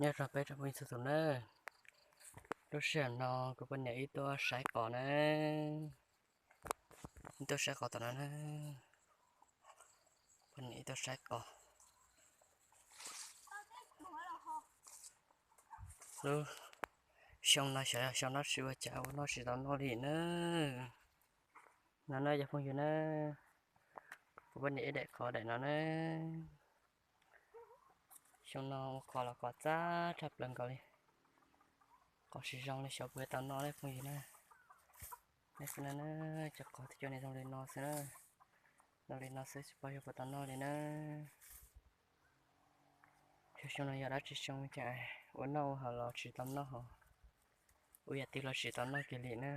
Nyob zoo peb tsoom phooj ywg txhua tus nawb. Lub sij hawm no kuv poj niam wb tuaj saib qos na, wb tuaj saib qos tom no na. Poj niam wb tuaj saib qos. Lub xyoo no xyov yog xyoo no tsis ua cas ua noj tsis tau noj li na. No na cov phooj ywg na, kuv poj niam wb daim qos daim no na. Xyoo no ua qos los qos txab tshaj plaws nkaus li. Qos tsis zoo li xyov puas yuav tau noj li phooj ywg na. Nej xwb na, cov qos twb cov niag zoo li no xwb na. Zoo li no xwb tsis paub yog puas tau noj li na. Xyoo no yog dab tsi xyoo cas ua noj ua haus los tsis tau noj hos, ua yam twg los tsis tau noj kiag li na.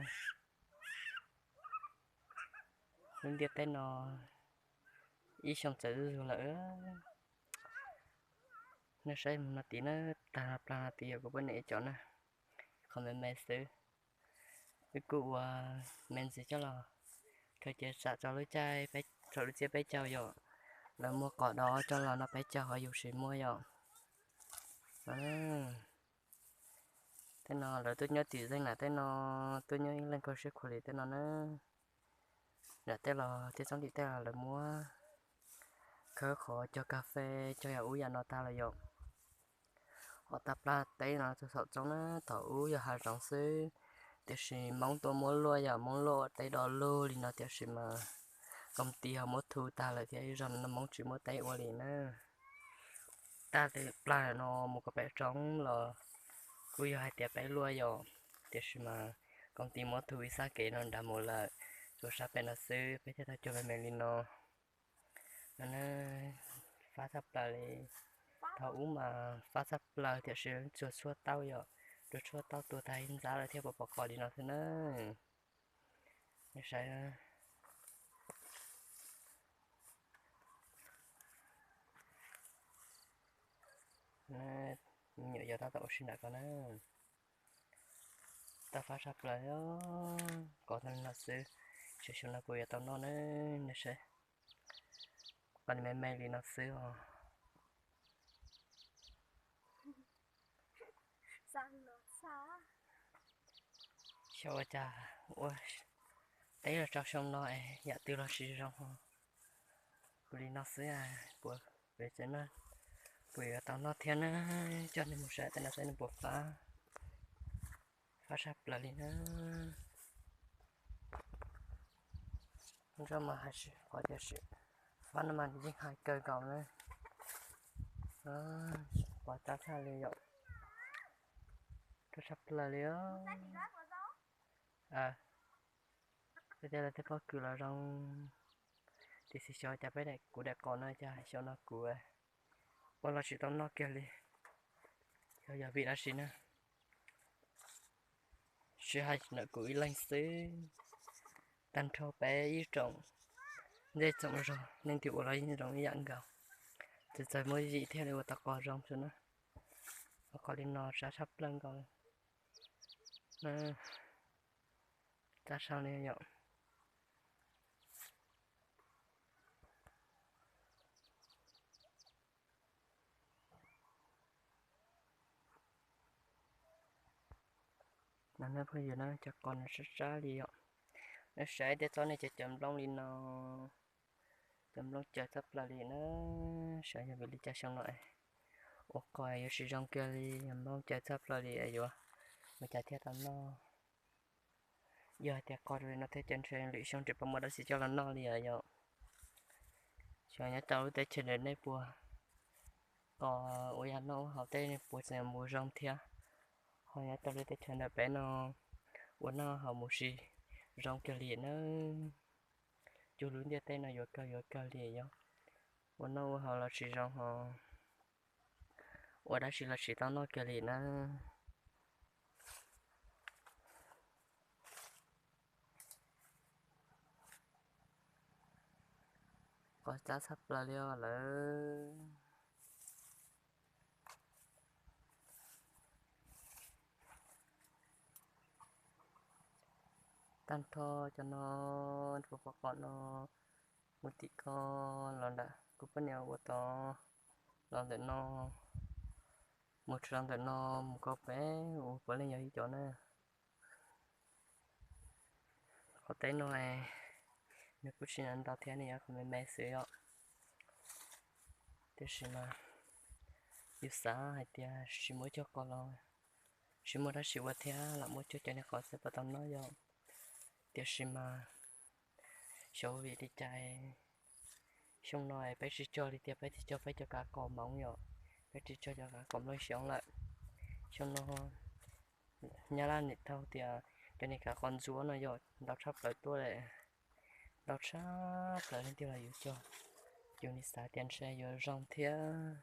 Lub ntiaj teb no ib xyoo txawm zuj zus lawm. Nej saib mus no tid na, tag plag no tid yog kuv poj niam ib co na, qhov me me xwb. Wb kuj ua me ntxiv coj los khaws ces xam rau lub caij, rau lub tsiab peb caug yom. Lawv muag qos dov coj los no peb caug ho yus tsis muaj yom. Tej no lawv tuaj nyob tim zeej na, tej no tuaj nyob ib leeg kawg siab khuav li tej no na. Nram tej los tej txob ntim tej los lawv muab khawb qhov cog kas fes cog yam ub yam no tag lawm yom. Ho tag plag teb no txog saum roob na, thaum ub yog hav zoov xwb, tiam sis Hmoob tuaj muab luaj yom, Hmoob luaj ua teb do lug li no tiam sis mas koom tis ho muab thu tag lawm thiab ib zaug no Hmoob tsis muab teb ua li na. Tag plag no mus kom pem roob los kuj yog hais tias peb luaj yom, tiam sis mas koom tis muab thu ib sab kev no nrad mus lawm, tsuas sab pem no xwb peb thiaj tau cog me me li no. No na, fab tshaj plaws li. Thaum ub mas fab tshaj plaws tiam sis tsuas tshuaj tauj yom, tsuas tshuaj tauj tuag tag ib ntxab lawm thiaj pom pom qos li no xwb na. Nej saib, me nyuam yaus tab tom ua si nram ko na. Tau fab tshaj plaws, qos tau li no xwb, xyov xyoo no puas yuav tau noj na. Nej saib, qos me me li no xwb os. Xyov ua cas ua teb los rau xyoo no es yam twg los tsis zoo li no xwb, puas pem tsev na, puas yuav tau noj thiab na. Coj nej mus saib tej no saib nws puas fab, fab tshaj plaws li na. Ntsoj mas hais tsis pom tiam sis fab no mas yeej hais kawg nkaus na. Pom txab tshaj li yom, tshaj plaws li. Tej lawv tej pob kws los zoo, tiam sis xyov cas peb daim kuv daim qos no cas xyov no kuv ua los tsis tau noj kiag li. Xyov yog vim dab tsi na. Tsis hais ntawm kuv ib leeg xwb, tag nrho peb ib tsoom ntej tsoom zog leej twg ua los yeej zoo ib yam nkaus, txawm txawm muaj yim thiaj li ua tau qos zoo xwb na. Qos li no txab tshaj plaws nkaus, txab tshaj li yom. No nej phooj ywg na, cov qos no sab sab li yom. Nej saib tej tsob nej cov cov nplooj li no, cov nplooj cawv tshaj plaws li na. Xyov yog vim li cas xyoo no ua qos yuav tsis zoo kiag li, yog nplooj cawv tshaj plaws li yuav ua cas thiaj tau noj. Yog hais tias qos li no thiaj ces ntshe lwm xyoo tsis pom muaj dab tsi coj los noj li os yom. Xyov nyob rau lub teb chaws ntawm nej puas, qos ua yam noj ua haus tej nej puas tseem mus zoo thiab, ho nyob rau lub teb chaws ntawm peb no ua noj haus mus tsis zoo kiag li na. Cuag lub ntiaj teb no yuav kawg yuav kawg li yom, ua noj ua haus los tsis zoo ho ua dab tsi los tsis tau noj kiag li na. Qos txab tshaj plaws li os lawm. Tag nrho cov no, pom qos no, mus tim ko los nram kuv poj niam ua tod los ntawm no. Mus txog ntawm no mus ko peb ua puav leej yog ib co na. Qhov teb no nws kuj tsis ntau thiab, nws yog qhov me me xwb yom. Tiam sis mas yus xav hais tias tsis muaj cog qos los tsis muaj dab tsi ua thiab, lam muab cog cov niag qos xwb puas tau noj yom. Tiam sis mas xyov vim li cas xyoo no peb tsis cog li tiag, peb tsis cog peb cov kav qos Hmoob yom, peb tsis cog cov kav qos Nplooj Xyooj lawm. Xyoo no Nyab Laj nim tau tias cov niag kav qos ntxuav no yog ntau tshaj plaws tuaj lawm, ntau tshaj plaws leej twg los yuav cog. Yus nim xav tias ntshe yuav zoo thiab,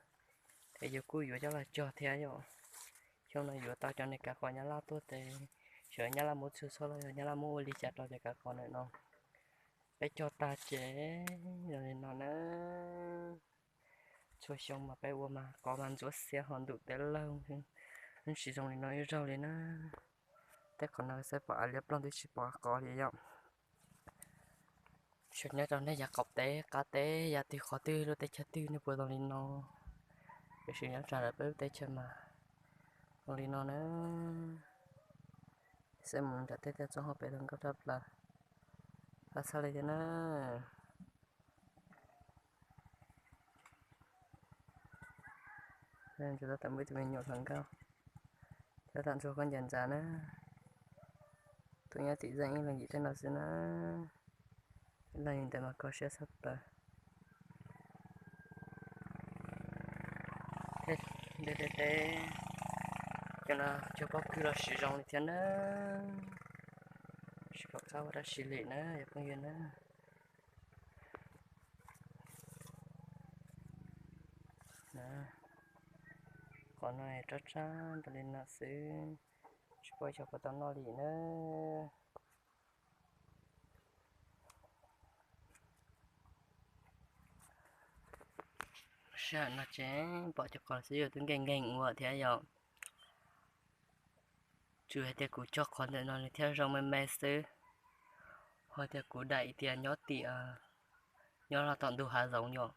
es yus kuj yuav coj los cog thiab yom. Xyoo no yuav tau cov niag kav qos Nyab Laj tuaj tes, xyov Nyab Laj muab txhua txhua los yog Nyab Laj muab ua li cas rau cov kav qos ntawm no. Peb cog tag ces zoo li no na. Txhua xyoo mas peb ua mas qos mas ntxuav xiav ho ntum teb laug, tsis zoo li no ib zaug li na. Tej qhov no xwb pom av liab ploog twb tsis pom qos li yom. Tsuas nyob rau nej yav qaum teb qab teb yav twg qhov twg lub teb chaws twg nej puas zoo li no, tiam sis nyob rau lawv peb lub teb chaws mas zoo li no na. Xwb mus nram tej tej txoj hauv pes zoo nkauj tshaj plaws, qab txhawj li thiab na. Tab tom muaj ib tug me nyuam hluas nkauj, tab tom ntxuag khaub ncaws ntxa na. Tus nyob tim zeej ib leeg yim tej no xwb na. Ib leeg ntawd mas kho siab tshaj plaws. Tej tej tej, cov no cog pob kws los siv zoo li thiab na. Tsis pom qab ua dab tsi li na yog phooj ywg na. Qos no rab tsab npaum li no xwb, tsis paub xyov puas tau noj li na. Sij hawm no ces pom cov qos xwb yus twb nkees nkees ua thiab yom. Tsuas hais tias kuv cog qhov ntawm no nws thiaj zoo me me xwb. Ho tias kuv daim tias nyob tim, nyob los tom ntug hav zoov yom.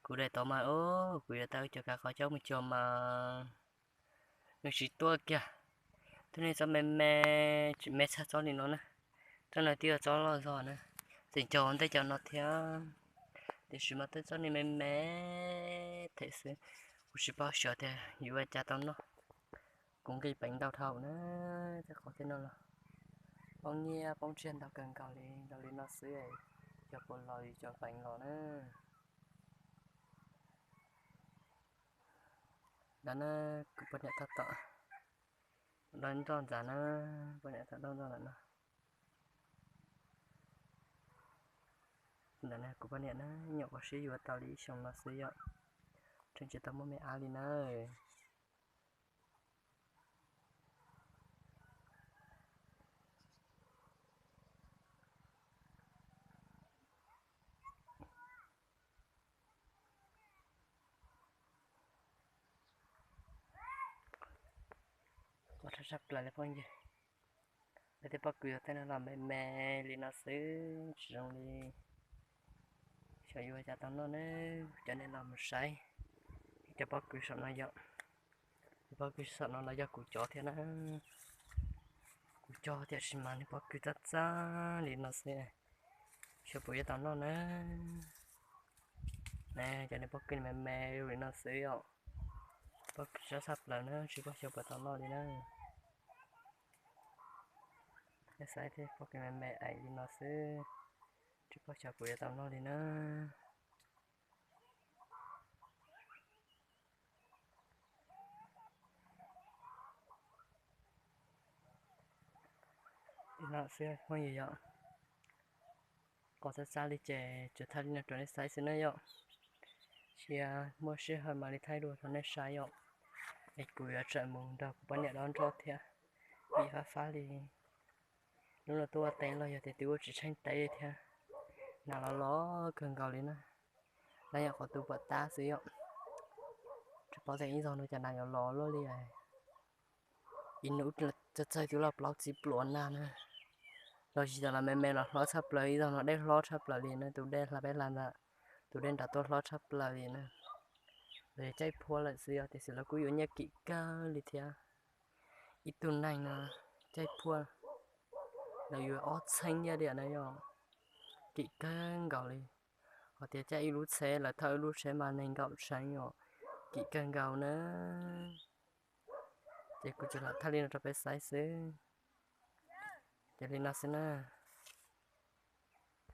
Kuv daim tod mas kuv yuav tau cov kav qos coj mus cog mas nws tsis tuaj kiag. Txoj no txob me me, tsis me tshaj txob li no na. Txoj no twb yog txob loj zog na. Tseem cog ua ntej cov no thiab, tiam sis mas tej txob ni me me them xwb. Kuv tsis paub xyov tias yuav ua cas tau noj. Kuv nqis peev ntau dhau na, tej qhov tej no los poob nyiaj poob txiaj ntau kawg nkaus li, los li no xwb, yog puas los yus cov peev los na. Ntawd na, kuv poj niam tab tom dob nroj ntxas na, poj niam tab tom dob nroj ntawm no. Ntawm no kuv poj niam na, nyuam qhuav sib yuav tau li ib xyoos no xwb yom, tseem tsis tau muaj me ab li na. Qos tshaj tshaj plaws li phooj ywg. Peb tej pob kws tej no los me me li no xwb tsis zoo li. Xyov yuav ua cas tau noj ne, cov nej los mus saib. Cov pob kws saum no yom, cov pob kws saum no los yog kuv cov thiab na. Kuv cog tiam sis mas nws pob kws txaj txaj li no xwb, xyov puas yuav tau noj na. Na, cov niag pob kws me me li no xwb os. Pob kws txaj txaj plaws na, tsis paub xyov puas tau noj li na. Saib tej pob kws me me aim li no xwb, tsis paub xyov puas yuav tau noj li na. Li no xwb phooj ywg yom. Qos txaj txaj li ces tsuas thaij li no rau nej saib xwb na yom. Cia muaj sij hawm mam li thaij dua rau nej saib yom. Es kuv yuav tsam mus nrog kuv poj niam dob nroj thiab, vim fab fab li. Hnub no tuaj ua teb los yog tias twb ua tsis tsheej teb thiab. Nas los los kawg nkaus li na. Nas yog qhov tus pom tab xwb yom. Tsis paub tias ib zaug no cas nas yuav los luaj li. Ib hnub txawg txawg twb los plaub txhiab pluav nas na. Los tsis tas los me me los hlob tshaj plaws, ib zaug no dej hlob tshaj plaws li na, tus dej hla peb hla ntawd, tus dej nram tuaj hlob tshaj plaws li na. Caij phua lawm xwb yog tiam sis lawv kuj yuav nyiaj kim kawg li thiab. Ib tug neeg no caij phua lawv yuav ob txheeb yaj diam na yog, kim kawg nkaus li. Hos tias caij ib lub tsheb lawv thauj ib lub tsheb mas nees nkaum tsev os, kim kawg nkaus na. Ces kuv tsuas lam thaij li no rau peb saib xwb. Ces li no xwb na.